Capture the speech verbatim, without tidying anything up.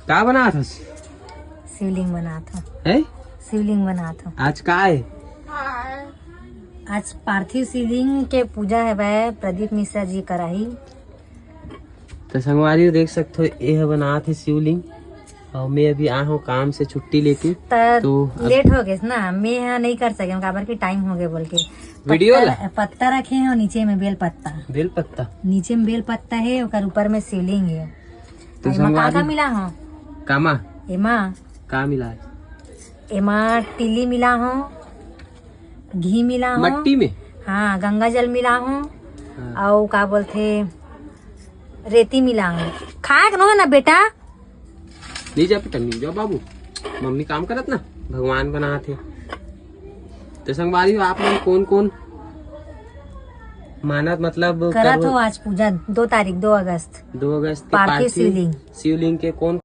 का बनात हस? शिवलिंग बनात हंव। हैं? शिवलिंग बनात हंव। आज का हे? आज पार्थिव शिवलिंग के पूजा हवय, प्रदीप मिश्रा जी कराही। त संगवारी हो, देख सकत हो, ये ह बनात हे शिवलिंग। अउ मैं अभी आए हंव काम से छुट्टी लेके। त तो अब लेट हो गे ना, मैं ह नइ कर सके हंव, काबर कि टाइम हो गे बोल के। वीडियो पत्ता ला? पत्ता रखे हंव नीचे में, बेल पत्ता। बेल पत्ता? नीचे में बेल पत्ता हे, ओकर ऊपर में शिवलिंग हे। तो अउ एमा का का संगवारी मिला हंव? कामा? एमा का मिला हे? एमा तिली मिला हंव, घी मिला हंव। मट्टी में? हाँ, गंगा जल मिला हंव। हाँ। अउ का बोलथे, रेती मिला हंव। खाए के नोहे ना बेटा? नइ जा बेटा, नइ जा बाबू, मम्मी काम करत ना, भगवान बनात हे। त संगवारी हो, आप मन कोन कोन मानत, मतलब, करत करहू? हो आज पूजन, दो तारीख, दो अगस्त। दो अगस्त के पार्थिव पार्थिव शिवलिंग। शिवलिंग के कोन